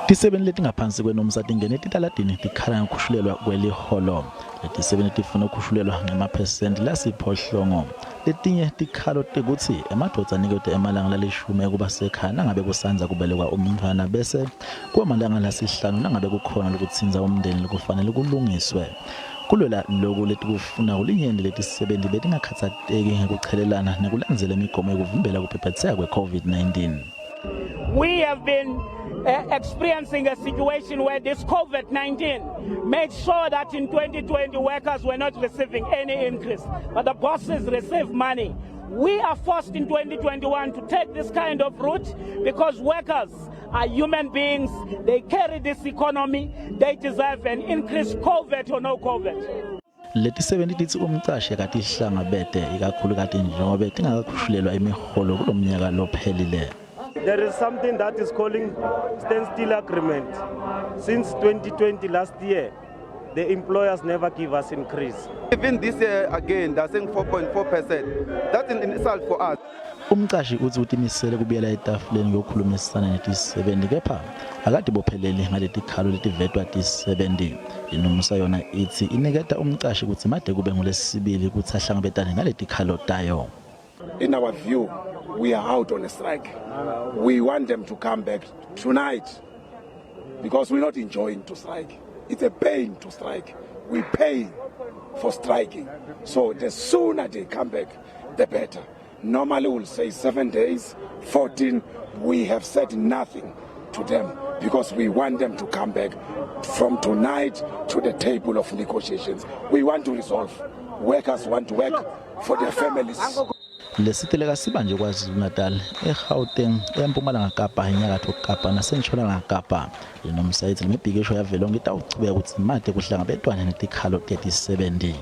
Ti7 leti ngaphansi kwenomsa tingene titaladini tikhala ngokhushulelwa kweliholo. Leti 7 tifuna ukhushulelwa ngemaphesenti lasiphohlongo. Letinye tikhalo tekuthi emadvodza anikete emalanga lalishumi kuba sekhaya nangabe kusanza kubelekwa umntfwana bese kumalanga lasihlanu nangabe kukhona lokutsinza umndeni lokufanele kulungiswe. Kulwela loku letikufuna ulinyende leti7 betingakhatsateki ngekuchelelana nekulandzela imigomo yokuvimbela kuphephetseka kwe-COVID-19. We have been experiencing a situation where this COVID-19 made sure that in 2020 workers were not receiving any increase, but the bosses receive money. We are forced in 2021 to take this kind of route because workers are human beings. They carry this economy. They deserve an increase, COVID or no COVID. Leti 7 tithi umcashi katihlangabete ikakhulukazi njengoba tingakakhushulelwa imiholo kulomnyaka lophelile. There is something that is calling standstill agreement. Since 2020 last year, the employers never give us increase. Even this year again, they're saying 4.4%. That's in itself for us. Umcashi uthi utimisele kubuyela etafuleni yokukhulumisana neti7 kepha akade bophelele ngaleti khalo letivetwa ti7. Inomsa yona ithi iniketa umcashi ukuthi made kube ngolesibili ukuthi ahlangabetane naleti khalo tayo. In our view, we are out on a strike. We want them to come back tonight because we're not enjoying to strike. It's a pain to strike. We pay for striking. So the sooner they come back, the better. Normally we'll say 7 days, 14. We have said nothing to them because we want them to come back from tonight to the table of negotiations. We want to resolve. Workers want to work for their families. Lesiteleka siba nje KwaZulu-Natal, eGauteng, eMpumalanga Kapa, eNyakatho Kapa naseNtshonalanga Kapa. Inomsa ithi lemibhikisho yavelonke itawuchubeka ukuthi made kuhlangabetwane netikhalo teti7.